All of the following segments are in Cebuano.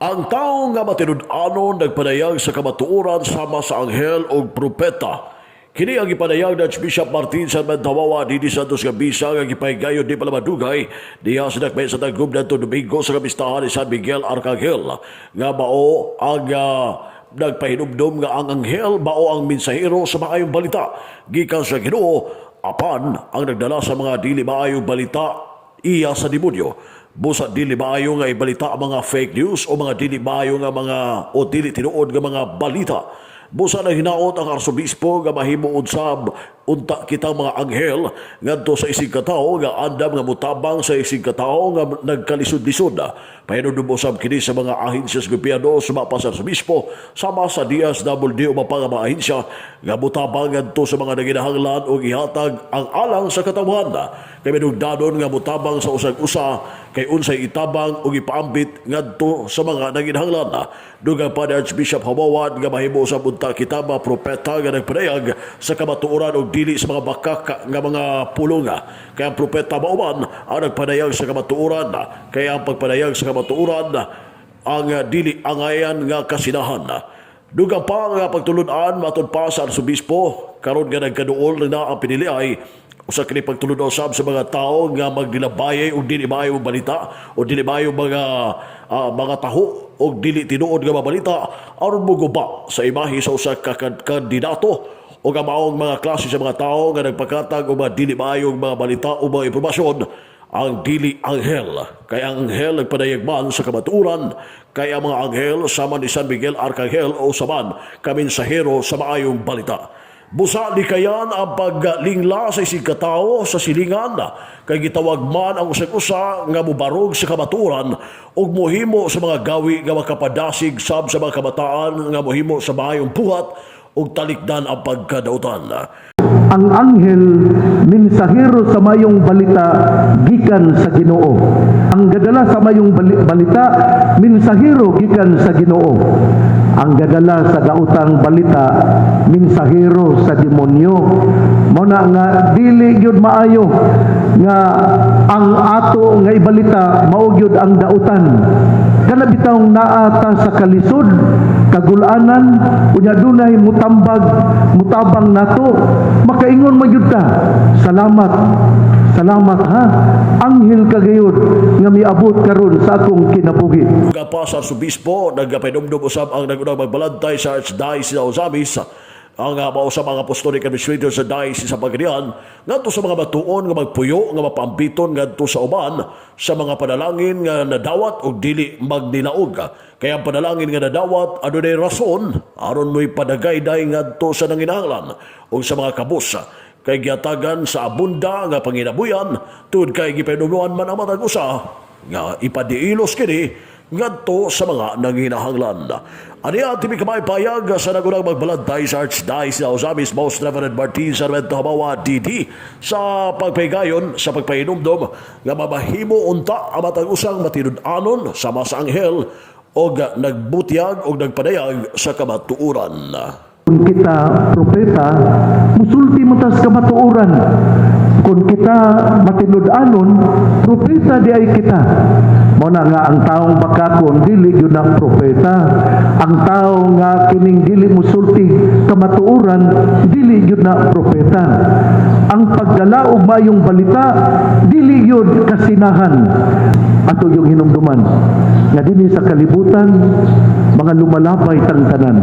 Ang tao nga matinud-anon nagpadayag sa kamatuoran sama sa anghel o propeta. Kini ang gipadayag ni Archbishop Martin Sarmiento Hawawa dinhi sa Santos nga misa nga gipahigayon di pala madugay diha sa dakbayan sa Tagum ngadto Domingo sa kamistahan ni San Miguel Arcangel nga mao ang nagpahinumdum nga ang anghel mao ang mensahero sa maayong balita gikan sa Ginoo, apan ang nagdala sa mga dili maayong balita iya sa demonyo. Busa dili maayo nga ibalita ang mga fake news o mga dili maayo nga mga o dili tinuod nga mga balita. Busa na hinaot ang arsobispo nga mahimo usab unta kita mga anghel ngadto sa isig katawo nga andam nga mutabang sa isig katawo nga nagkalisod-lisod. Pahinumdum usab kini sa mga ahensya sa gobyerno suma pa sa arsobispo sama sa DSWD o mapa nga mga ahensya nga mutabang ngadto sa mga nanginahanglan og ihatag ang alang sa katawhan. Kay minugdanon nga mutabang sa usag usa kay unsay itabang ug ipaambit ngadto sa mga nanginahanglan. Dugang pa ni Archbishop Hamawad nga mahimo sa unta kita mga propeta nga nagpadayag sa kamatuoran og dili sa mga bakak nga mga pulong. Kay ang propeta mao man ang nagpadayag sa kamatuoran. Kaya ang pagpadayag sa kamatuoran ang dili angayan nga kasinahan. Dugang pa nga pagtulunan, matod pa sa arsobispo, karon nga nagkaduol na ang piniliay, usa kini pagtulun usab sa mga tao nga magnilabayay og dili maayo balita o dili maayo mga taho og dili tinuod nga mga balita aron moguba sa imahe sa usa ka kandidato o ang maong mga klase sa mga tao nga nagpakatag og mga dili maayong mga balita o mga impormasyon ang dili anghel. Kay ang anghel nagpadayag man sa kamatuoran, kay ang mga anghel sama ni San Miguel Arcangel o saman kamensahero sa maayong balita. Busa likayan ang paglingla sa isig katao sa silingan kay gitawag man ang usag-usa nga mobarog sa kamatuoran ug mohimo sa mga gawi nga makapadasig sab sa mga kabataan nga mohimo sa maayong buhat ug talikdan ang pagkadautan. Ang anghel mensahero sa mayong balita gikan sa Ginoo. Ang gadala sa mayong balita mensahero gikan sa Ginoo. Ang gadala sa daotang balita mensahero sa demonyo. Mao na nga dili gyud maayo nga ang ato nga ibalita mao gyud ang dautan. Kana bitawng naa ta sa kalisod, kagulanan, unya dunay mutambag, mutabang nato, makaingon man gyud ta, "Salamat. Salamat ha. Anghel ka gayud nga miabot karon sa akong kinabuhi." Nga pa sa Arsobispo, nagpahinumdum usab ang nagunang magbalantay sa Archdiocese sa Ozamiz, ang mao sa mga apostolic administrator sa Diocese sa Pagadian ngadto sa mga batuon nga magpuyo nga mapambiton ngadto sa uban sa mga panalangin nga nadawat og dili magnilaog. Kay ang panalangin nga nadawat adunay rason aron mo'y padagayday ngadto sa nanginahanglan ug sa mga kabus, kay gihatagan sa abunda nga panginabuyan tungod kay gipahinumduman man ang matag usa nga ipadiilos kini ngadto sa mga nanginahanglan. Ani ang TV Kamay payag sa nagunang magbalantay sa Archdiocese sa Ozamiz, Most Reverend Martin Sarmiento Habawa, DD, sa pagpahigayon sa pagpahinumdom nga mamahimo unta ang matag usang matinud-anon sama sa anghel og nagbutyag og nagpadayag sa kamatuoran. Kung kita propeta, musulti mo tas kamatuoran. Kung kita matinud-anon, propeta di ay kita. Mao na nga ang taong bakakon dili gyud na propeta. Ang tao nga kining dili musulti kamatuoran, dili gyud na propeta. Ang pagdala og maayong balita dili gyud kasinahan. Ato yung hinumduman nga dinhi sa kalibutan mga lumalabay tang tanan.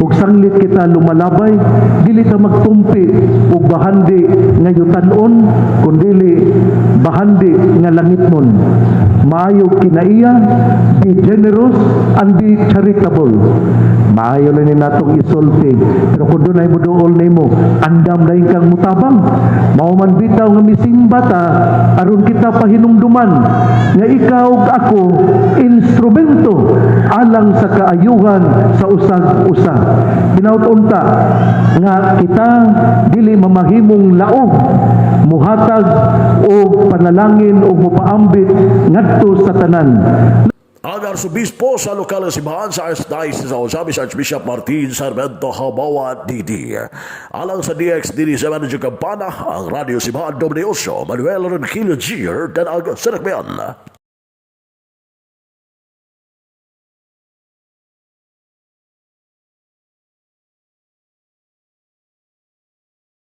Ug sanglit kita lumalabay, dili ta magtumpi og bahandi nga yutan-on, kundili bahandi nga langitnon. Maayo kinaiya, be generous and be charitable. Maayo lang ni natong isulti, pero kung dunay moduol nimo, andam dayon kang mutabang. Mao man bitaw nga misimba ta aron kita pahinumduman nga ikaw ug ako instrumento alang sa kaayuhan sa usag usa. Hinaut unta nga kita dili mamahimong laog muhatag og panalangin o mupaambit ngadto sa tanan. Ang Arsobispo sa lokal na simbahan sa Archdiocese sa Ozamiz, Archbishop Martin Sarmiento Habawa, DD. Alang sa DXDD sa Manager Kampana, ang Radyo Simbahan Dominioso, Manuel Ronquillo Jr. Danag sa Dakbayan.